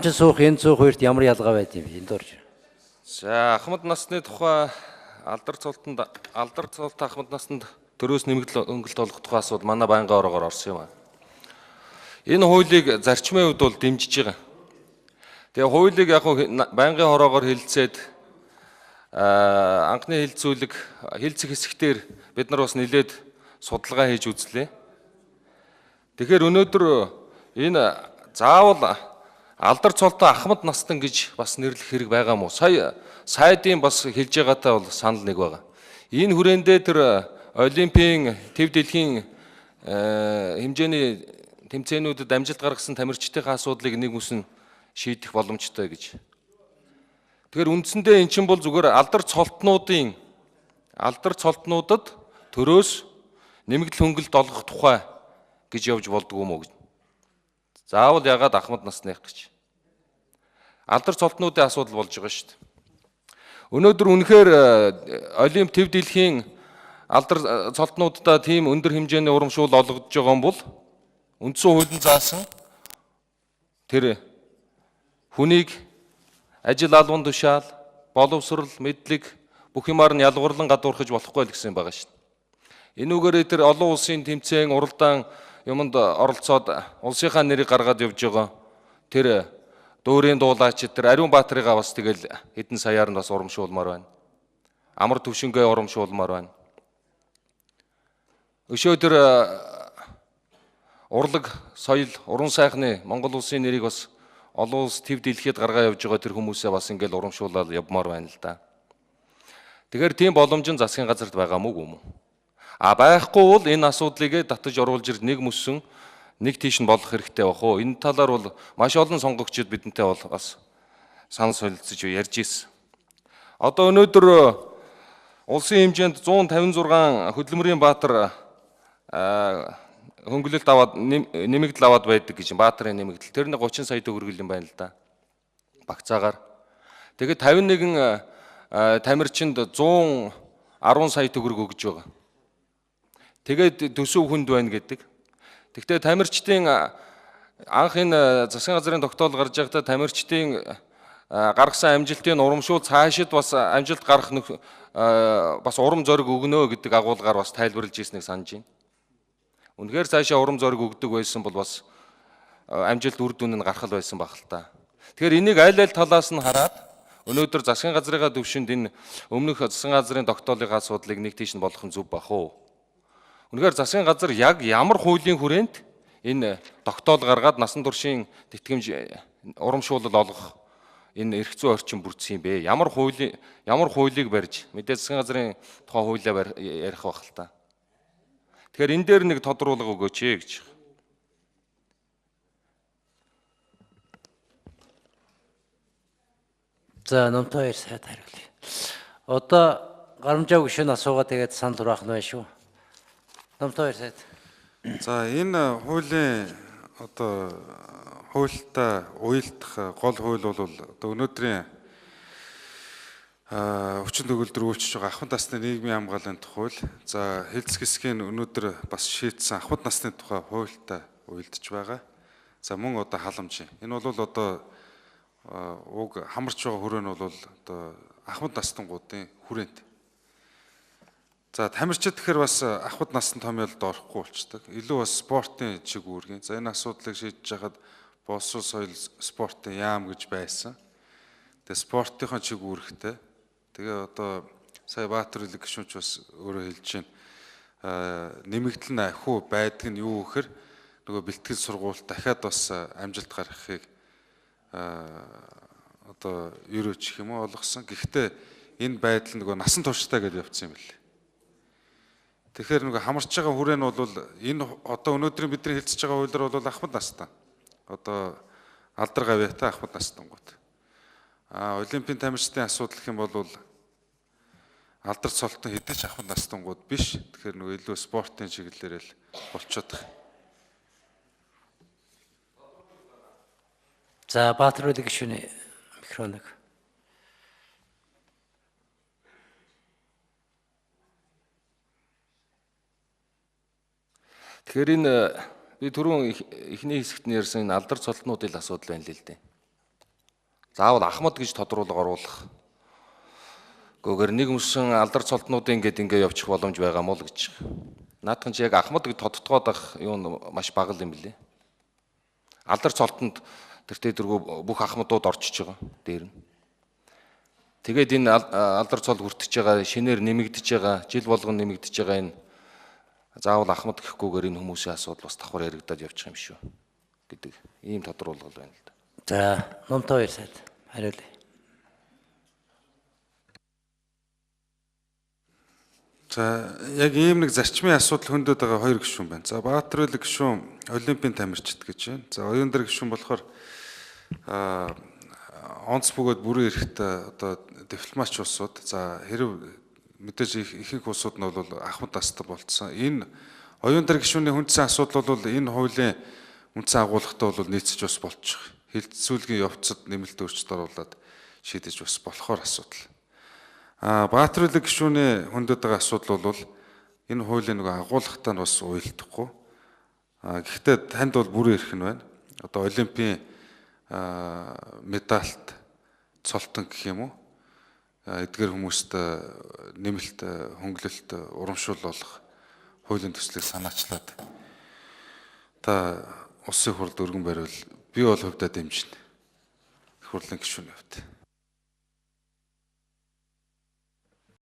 Намчин суух, энэ суух хоёрт ямар ялгаа байд юм бэ? Энд орж. За, ахмад насны тухай алдар цолтонд алдар цолт ахмад насанд төрөөс нэмэгдэл өнгөлт олгох тухай асуудал манай байнгын ороогоор орсон юм аа. Энэ хуулийг зарчмын хувьд бол дэмжиж байгаа. Тэгээ хуулийг яг байнгын хороогоор хилцээд анхны хилцүүлэг хилцэх хэсэгтэр бид нар бас нэлээд судалгаа хийж үзлээ. Тэгэхээр өнөөдөр энэ заавал алдар цолтой ахмад настан гэж бас нэрлэх хэрэг байгаа мó? Сая сайдын бас хэлж байгаатай бол санал нэг байгаа. Энэ хүрээндээ тэр олимпийн төв дэлхийн хэмжээний тэмцээнүүдэд амжилт гаргасан тамирчдын асуудлыг нэг үсэн шийдэх боломжтой гэж. Тэгэхээр үндсэндээ эн чинь бол зүгээр алдар цолтнуудад төрөөс нэмэгдэл хөнгөлт олгох тухай гэж явж болдгоо юм уу гэж. Заавал ягаад ахмад насных гэж. Алдар цолтнуудын асуудал болж байгаа шүү дээ. Өнөөдөр үнэхээр олимп төв дэлхийн алдар цолтнуудаа тийм өндөр хэмжээний урамшуул олгодож байгаа юм бол үндсэн хуулийн заасан тэр хүнийг ажил албан тушаал, боловсрал, мэдлэг бүх юмар нь ялгуурлан гадуурхаж болохгүй л гэсэн юм байгаа шүү дээ. Энүүгээр тэр олон улсын тэмцээн, уралдаан юмд оролцоод улсынхаа нэрийг гаргаад явж байгаа тэр дүүрийн дуулаач тэр Ариун Баатарыгаа бас тэгэл хэдэн саяар нь бас урамшуулмаар байна. Амар төвшингээ урамшуулмаар байна. Өшөө тэр урлаг, соёл, уран сайхны Монгол улсын нэрийг бас олон улс төв дэлхийд гаргаа явж байгаа тэр хүмүүсээ бас ингээл урамшуулаад явмаар байна л да. Тэгэхээр тийм боломж нь засгийн газарт байгаа мó юм уу? А байхгүй бол энэ асуудлыг татаж оруулж ирд нэг мөссөн нэг тийш нь болох хэрэгтэй байх уу? Энэ талаар бол маш олон сонгогчид бидэнтэй бол бас санал солилцож ярьж ирсэн. Одоо өнөөдөр улсын хэмжээнд 156 хөдөлмөрийн баатар хөнгөлөлт аваад нэмэгдэл аваад байдаг гэж баатарын нэмэгдэл. Тэр нэг 30 сая төгрөг юм байна л да. Багцаагаар. Тэгээд 51 тамирчинд 110 сая төгрөг өгж байгаа. Тэгээд төсөв хүнд байна гэдэг. Тэгвэл тамирчдын анх энэ засгийн газрын тогтоол гарч байхдаа тамирчдын гаргасан амжилтын урамшуул цаашид бас амжилт гарах бас урам зориг өгнө гэдэг агуулгаар бас тайлбарлаж ирснийг санаж байна. Үнэхээр цаашаа урам зориг өгдөг байсан бол бас амжилт үр дүн нь гарах л байсан баг л та. Тэгэхээр энийг аль аль талаас нь хараад өнөөдөр засгийн газрынхаа төвшөнд энэ өмнөх засгийн газрын тогтоолын асуудлыг нэг тийш нь болгох нь зөв бах уу? Үнэхээр засгийн газар яг ямар хуулийн хүрээнд энэ тогтоол гаргаад насан туршийн тэтгэмж урамшуулал олгох энэ эрх зүйн орчин бүрдсэн юм бэ? Ямар хуулийг барьж мэдээ засгийн газрын тухай хуулиа ярих байх л та. Тэгэхээр энэ дээр нэг тодруулга өгөөч гэж. За, Номтой хоёр сайд хариулъя. Одоо Гарамжаа гүшүүн асуугаа тэгээд санал хураах нь байна шүү. Номтой хоёр сайд. За, энэ хуулийн одоо хуультай уялдах гол хууль бол одоо өнөөдрийн хүчин төгөлдөр үйлчилж байгаа ахмад насны нийгмийн хамгааллын тухай хууль. За, хэлцэх хэсгийн өнөөдөр бас шийдсэн ахмад насны тухай хуультай уялдж байгаа. За, мөн одоо халамж. Энэ бол одоо уг хамарч байгаа хүрээ нь бол одоо ахмад настангуудын хүрээнд. За, тамирчид гэхэр бас ахмад насны томьёолд орохгүй болчдөг. Илүү бас спортын чиг үүргийн. За, энэ асуудлыг шийдэж хахад боловсрол соёл спортын яам гэж байсан. Тэгээ спортынхон чиг үүрэгтэй. Тэгээ одоо сая Баатар үлэг гишүүнч бас өөрөө хэлж байна. Нэмэгдэл нь ахиу байдаг нь юу гэхэр нөгөө бэлтгэл сургууль дахиад бас амжилт гаргахыг одоо ерөөч юм уу олгосон. Гэхдээ энэ байдал нөгөө насан туршдаа гэдээ явцсан юм билээ. Тэгэхээр нөгөө хамарч байгаа хүрээ нь бол энэ одоо өнөөдрийн бидний хэлцэж байгаа хуулиар бол ахмад настай. Одоо алдар гавьяатай ахмад настангууд. А олимпийн тамирчдын асуудал гэх юм бол алдар цолтон хэдий ч ахмад настангууд биш. Тэгэхээр нөгөө илүү спортын чиглэлээр л болчиход байна. За, Баатар үлэг гишүүний микрофоныг. Тэгэхээр энэ би түрүүн эхний хэсэгт нь ярьсан энэ алдар цолтнуудын л асуудал байна л дээ. Заавал ахмад гэж тодруулга оруулах. Гөөр нийгэмсэн алдар цолтнуудын ингээд ингээ явчих боломж байгаа мó л гэж. Наадхан чи яг ахмад гэж тодтгоод ах юу маш бага юм билээ. Алдар цолтонд тэртээ дөрвөө бүх ахмадууд орчиж байгаа дээр нь. Тэгээд энэ алдар цол хүртэж байгаа, шинээр нэмэгдэж байгаа, жил болгон нэмэгдэж байгаа энэ заавал ахмад гэхгүйгээр энэ хүмүүсийн асуудал бас давхар яригадаад явчих юм шүү гэдэг ийм тодруулга байна л да. За, Номтой хоёр сайд хариулъя. За, яг ийм нэг зарчмын асуудал хөндөд байгаа хоёр гишүүн байна. За, Баатарвал гишүүн Олимпийн тамирчид гэж байна. За, Оюундар гишүүн болохоор онц бөгөөд бүрэн эрхтэй одоо дипломатч улсууд. За, хэрв мэдээж ихэнх улсууд нь бол ахмад настай болцсон. Энэ Оюундар гишүүний хүндсэн асуудал бол энэ хуулийн үндсэн агуулгатай бол нийцэж бас болчих. Хилцүүлгийн явцад нэмэлт өөрчлөлт оруулаад шийдэж бас болохоор асуудал. Баатарлаг гишүүний хөндөд байгаа асуудал бол энэ хуулийн нөгөө агуулгатай нь бас уялдахгүй. Гэхдээ танд бол бүрэн эрх нь байна. Одоо Олимпийн медальт цолтон гэх юм уу? Эдгээр хүмүүст нэмэлт хөнгөлөлт урамшуул болох хуулийн төслийг санаачлаад та улсын хурлд өргөн бариул би бол хувьдаа дэмжинэ. Их хурлын гишүүний хувьд.